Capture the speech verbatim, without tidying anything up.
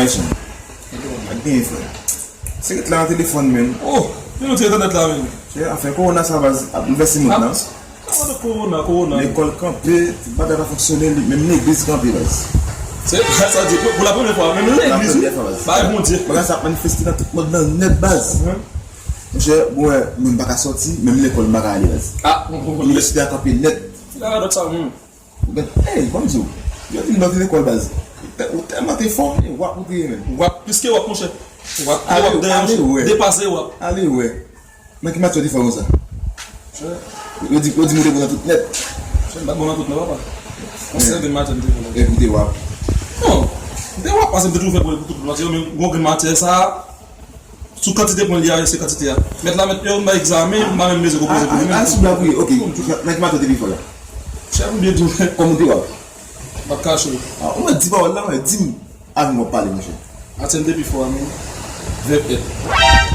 Ayisyen. Ak genyen frè. Se ret la nan telefòn menm. Oh, men nou te entènèt la menm. Se afè kowona sa baz ap boulvèse mond nan. Kòman de kowona, kowona? Lekòl kanpe, tout bagay pa fonksyone, li- menm legliz kanpe baz. Se sa di, pou la premyè fwa, menm legliz, wi. Bay Bondye. Bagay sa ap manifeste nan tout mond nan nèt baz. Monchè, mwen, mwen pa ka sòti, menm lekòl m pa ka ale baz. Ah, bon, bon, bon. Inivèsite a kanpe nèt. Ki la radòt sa, menm? Ou gen, hey, ban m di w. Yo di m lè w te lekòl baz. Ou tèlman te fò, e wap ou te ye menm. Wap, plis ke wap, monchè. Wap, wap dèyè, monchè. Depase wap. Ale wè. Nan ki matyè w te fò konsa? Yo di, yo di m ou te bon nan tout nèt. Monchè, m pa t bon nan tout non, papa. Yon sèl grenn matyè m te bon nan. Epi w te wap. Non, m te wap, paske m te toujou fè pwoblèm pou tout matyè, men yon grenn matyè sa, sou kantite pwen li a, se kantite a. Mèt la mèt yo, m bay egzamen, m pa menm bezwen konpoze pou li menm. Al sou blag ou ye, ok. Nan ki matyè w te pi fò la? Chèf, m byen di w. Kòman w te wap? M ap kache w. Ah, ou mèt di pawòl la, mwen, di m. Avè m w ap pale, monchè. Matyè m te pi fò a, men. Vèb èt.